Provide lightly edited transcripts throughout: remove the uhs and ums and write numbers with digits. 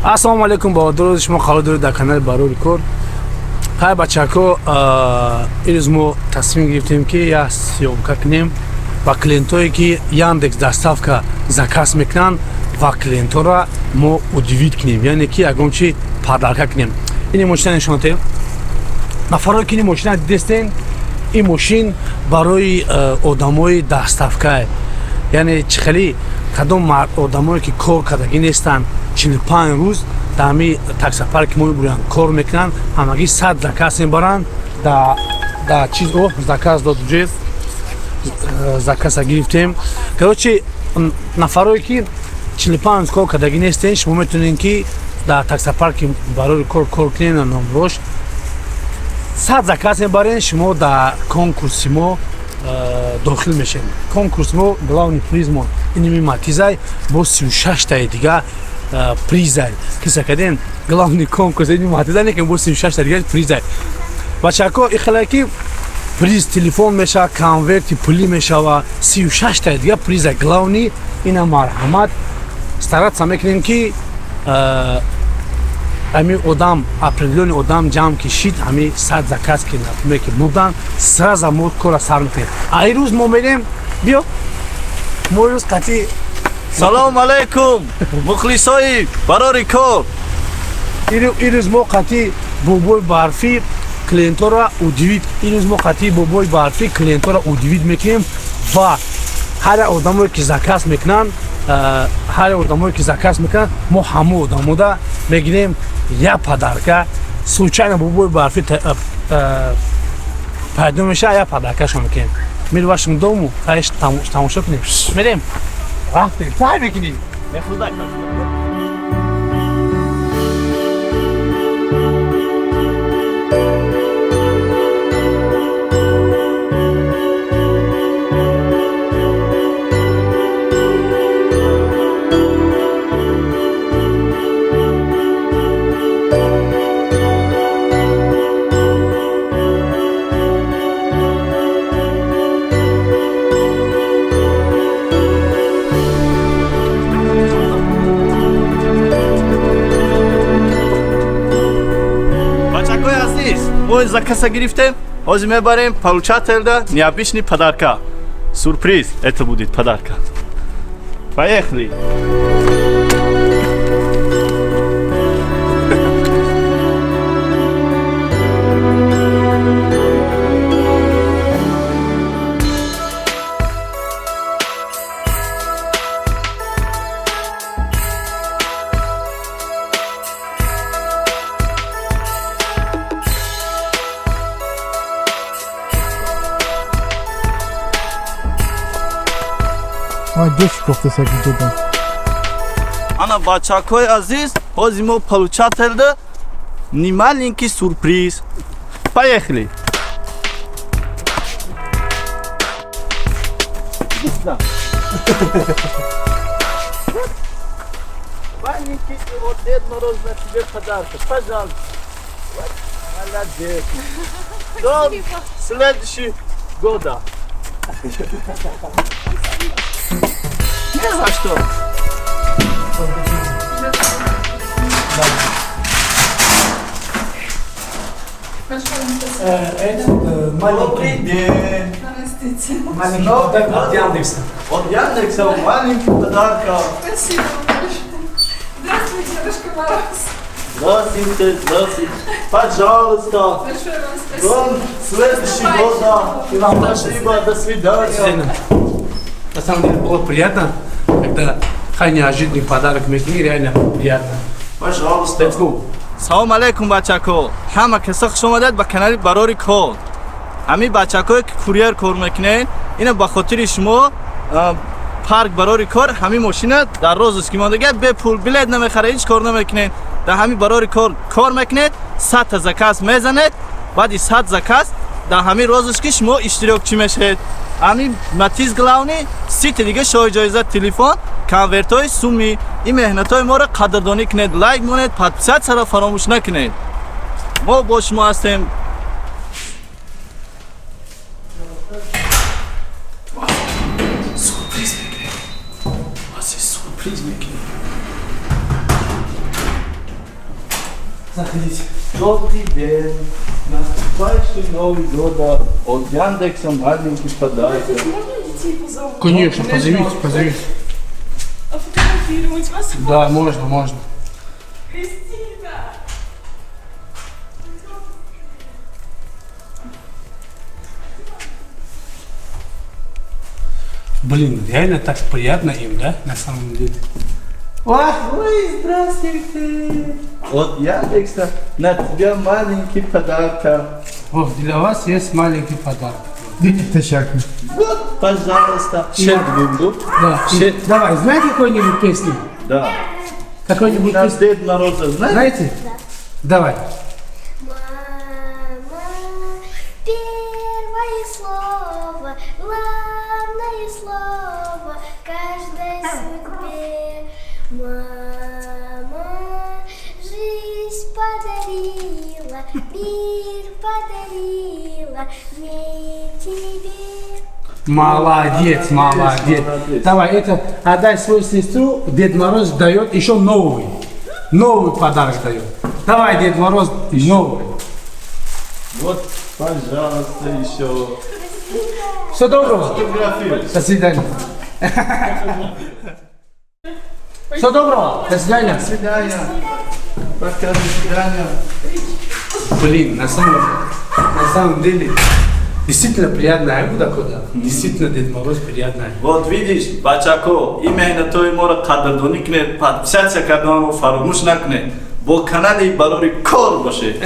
Ассалому алайкум, баҳодур, шумо қарор доред дар канали Барори кор. Хай, бачако, ирӯз мо тасмим гирифтем, ки як съёмка кунем ва клиентое, ки Яндекс доставка заказ мекунанд, ва клиентҳоро мо удивить кунем, яъне ки ягон чи подарка кунем. Ини мошина нишонатем. Нафарое, ки ини мошина дидестен, ин мошин барои одамои доставкае, яъне чӣ хеле кадом одамое, ки кор кардагӣ нестанд, 45 рӯз дар ҳами таксопарки мо мебурянд, кор мекунанд, ҳамагӣ 100 заказ мебаранд. Да чиз о заказ дод, уже заказа гирифтем. Короче, нафарое, ки 45 рӯз кор кардагӣ нестен, шумо метавонед, ки дар таксопарки Барори кор кор кунед. Номрош 100 заказ мебарен, шумо дар конкурси мо дохил мешавед. Конкурс мо, главный приз мо иними Матизай бо 36таи дига призай киса кардем. Главный конкурс ини Матизай некем, бо 36та дига призай. Бачако, ихеле ки приз телефон мешава, конверти пулӣ мешава, 36таи дига призай. Главный ина марҳамат, стараться мекунем, ки ҳами одам, определённый одам ҷамъ ки шид, ҳами 100 заказ ки, например, ки бурдан, сразу мо кора сар мекунем. А ирӯз мо мерем, биё, мо ирӯз қатъи Салом алейкум, мухлисои Барори кор. Ирӯз мо қатъи Бобои Барфӣ клиентҳоро удивить, ирӯз мо қатъи Бобои Барфӣ клиентҳоро удивить мекунем ва ҳар як одамое, ки заказ мекунанд, ҳар як одамое, ки заказ мекунанд, мо ҳамон одамода мегирем як подарка. Случайно Бобои Барфӣ пайдо мешава, як подаркашо мекунем. Мири вашему дому, таиш тамошо кунем. Мерем, рафтем, тай мекунем. Бачакои азиз, мо заказа гирифтем, ҳозир мебарем получателда необычный подарка. Сюрприз это будет, подарка. Поехали. Ай, гӯш кофтесак ҷудам. Ана, бачакои азиз, ҳозир мо получателда не маленький сюрприз. Поехали. Иди сюда. Маленький, вот Дед Мороз на тебе подарка. Пожалуйста. Вот, молодец. До следующего года. Не за что. Этот Добрый день. Здравствуйте. Маленький подарок от Яндекса. От Яндекса маленький подарок. Спасибо большое. Здравствуй, Дедушка Мороз. Здравствуйте, здравствуйте. Пожалуйста. Большое вам спасибо. До следующего года. Спасибо, до свидания. На самом деле было приятно, когда хай неожиданный подарок мекунӣ, реально приятно. Пожалуйста. Let's go. Салом алейкум, бачако. Ҳама каса хуш омадед ба канали Барори кор. Ҳамин бачакое, ки курьер кор мекунед, ина ба хотири шумо парк Барори кор ҳамин мошина дар розыск мондага. Бепул, билет намехаред, ҳеҷ кор намекунед, дар ҳамин Барори кор кор мекунед, 100-та заказ мезанед, баъди 100 заказ дар ҳамин розыски шумо иштирокчӣ мешавед. Ҳамин Матиз главный, 30-та дига шоҳи ҷоиза, телефон, конвертҳои суми. Ин меҳнатҳои моро қадрдонӣ кунед, лайк монед, подписатьсяро фаромӯш накунед. Мо бо шумо ҳастем. Сюрприз мекунем. Васе сюрприз мекунем. Заходите. Добрый день. Наступающий Новый год от Яндекса маленький подарок. Можно детей позову? Конечно, позовите, позовите. А фотографировать вас? Да, можно, можно. Кристина! Блин, реально так приятно им, да, на самом деле? Ой, здравствуйте. От Яндекса на тебя маленький подарок. О, для вас есть маленький подарок. Ташаккур. Вот, пожалуйста. Шет гунду. Да. Давай, знаете какую-нибудь песню? Да. Какую-нибудь На песню? Дед Мороза, знаете? Знаете? Давай. Мама, первое слово, главное слово каждой судьбе. Мама, жизнь подарила, мир подарила мне и тебе. Молодец, молодец. Молодец. Давай, это отдай свою сестру, Дед Мороз дает еще новый. Новый подарок дает. Давай, Дед Мороз, новый. Вот, пожалуйста, еще. Всего доброго. Фотографию. До свидания. Всего доброго. До свидания. До свидания. Пока, до свидания. Блин, на самом деле, действительно приятная куда. Действительно, Дед Мороз приятная. Вот видишь, бачако, и меҳнатои моро қадрдонӣ кунед, подписаться карданро фаромӯш накунед. Бо канали Барори кор бошед.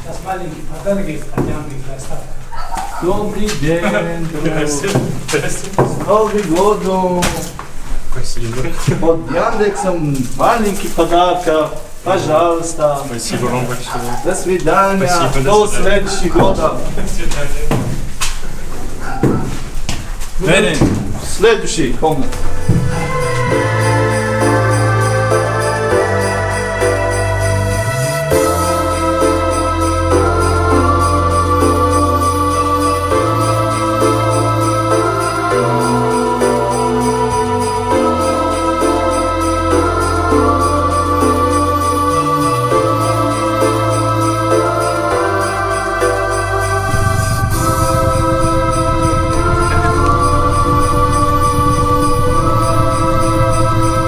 Сейчас маленький подарок есть от Яндекс доставка. Добрый день, друг. С Новым годом! Спасибо. От Яндекса маленький подарок. Пожалуйста. Спасибо вам большое. До свидания. Спасибо, до До свидания. следующего года. До свидания. Мерем. Следующий комнат.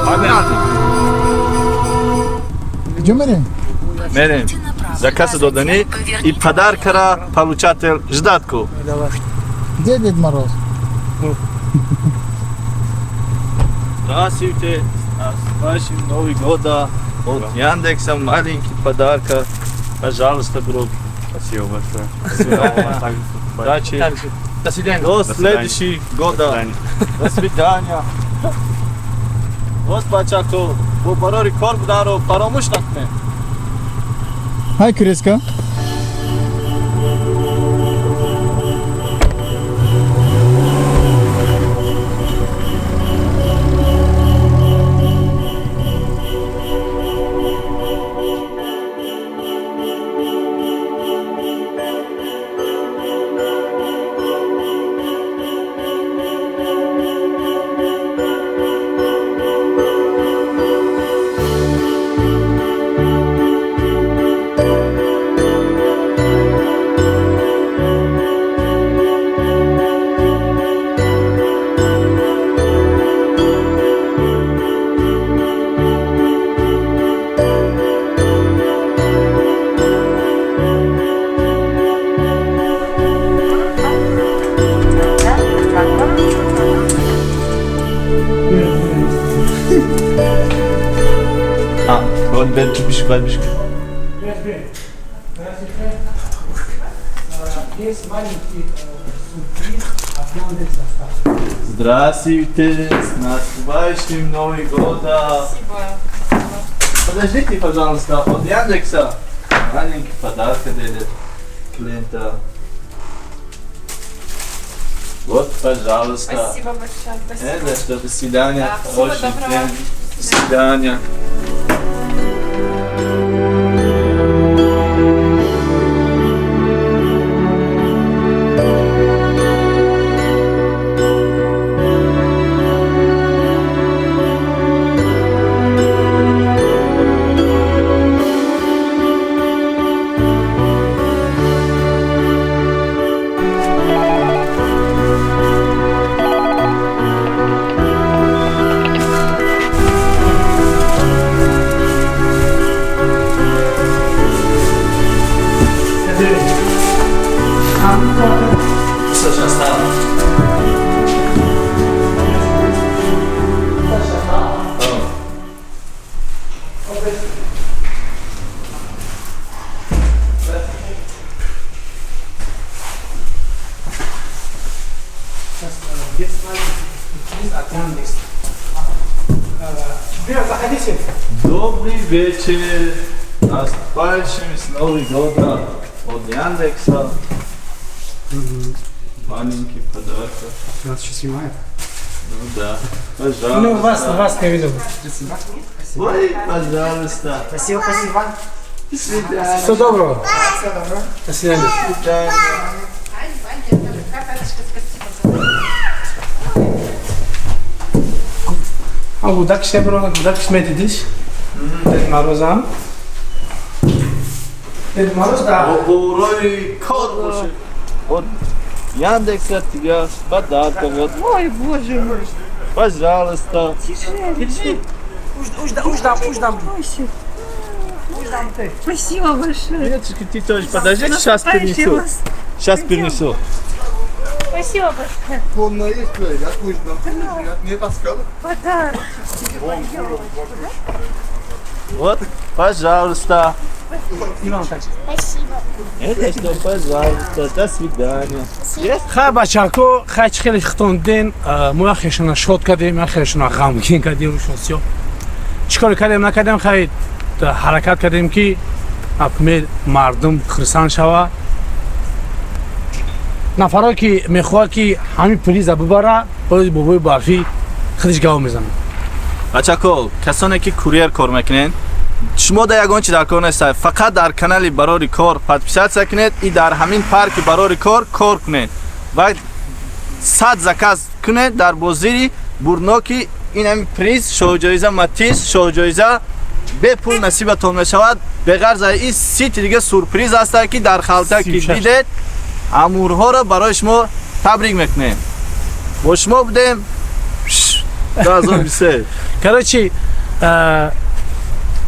Погнали. Куҷо мерем? Мерем. Заказ додани и подаркара получатель ждать ку. Давай. Где Дед Мороз? Здравствуйте, с вашим Новый года. От Яндекса маленький подарка. Пожалуйста, друг. Спасибо большое. Также с наступающим. Удачи. Также. До свидания. До До свидания. следующего До года. свидания. До свидания. Вот бачако, бо барори кор буданро фаромӯш накунед. Ҳай, Креска. Бабушка. Есть маленький сюрприз от Яндекс.Доставки. Здравствуйте, с наступающим Новым годом. Спасибо. Подождите, пожалуйста, от Яндекса маленький подарок для клиента. Вот, пожалуйста. Спасибо большое. Спасибо. Это что, до свидания. Да, всего Хороший доброго. день. До свидания. Что сейчас стало? Есть маленький сюрприз от Яндекс. Привет, заходите. Добрый вечер! Наступающим с Новым годом от Яндекса. Маленький подарок. Нас еще снимает. Ну да. Пожалуйста. Ну, вас не видел. Ой, пожалуйста. Спасибо, спасибо. До свидания. Всего доброго. Всего доброго. До свидания. До свидания. А гудак ще бро, гудак шметидиш. Дед Морозам. Дед Мороз, да. Бурой кот больше. От Яндекса тебе с подарком. Вот. Ой, боже мой. Пожалуйста. Тише. Держи. Уж дам. Спасибо большое. Приветики, ты тоже. Подожди, сейчас принесу. Вас. Сейчас принесу. Спасибо большое. Подарок. Вот, пожалуйста. Спасибо. Это что, пожалуйста. До свидания. Хай, бачако, хай, чӣ хеле хитонден, мо як хешона шод кардем, як хешона ғамгин кардем, рӯшон сиёҳ. Чӣ кор кардем, накардем, хай, ҳаракат кардем, ки, например, мардум хурсанд шава. Нафарое ки мехоҳад, ки ҳамин приза бибара, бояд бобои барфӣ худиш гав мезанад. Бачако, касоне ки курьер кор мекунед, шумо дар ягон чи дар кор нестед, фақат дар канали Барори кор подписаться кунед и дар ҳамин парки Барори кор кор кунед ва 100 заказ кунед, дар бозири бурноки ин ҳамин приз, шоҳҷоиза Матиз, шоҳҷоиза бепул насибатон мешавад. Беғарз аз ин, сити дига сюрприз ҳастад, ки дар халта ки 36. дидед, амурҳоро барои шумо табрик мекунем. Бо шумо будем 2023. Короче,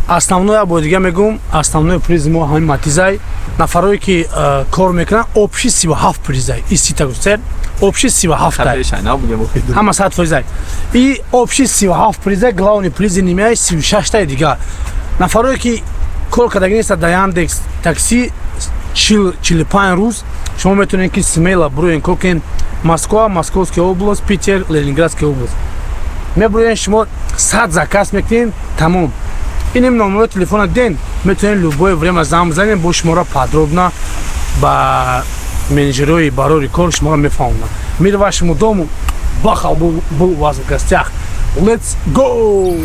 основное, бо дига мегум, основной приз мо ҳамин Матизай. Нафарое ки кор мекунанд, общий 37 призай и сита гуфтер, общий 37 тай. Ҳама 100%-ай и общий 37 призай, главный призи нимаи 36 тай. Дига нафарое ки кор кардаги неста дар Яндекс Такси 45 рӯз, шумо метавонед, ки смело буроен, кор кунед. Москва, Московская область, Питер, Ленинградская область мебуроен, шумо 100 заказ мекунед, тамом. Инем номерои телефона ден, метавонед любое время занг бизанед, бо шуморо подробно ба менеҷерои Барори кор шуморо мефаҳмонанд. Мир вашему дому. Бахал был у вас в гостях. Let's go!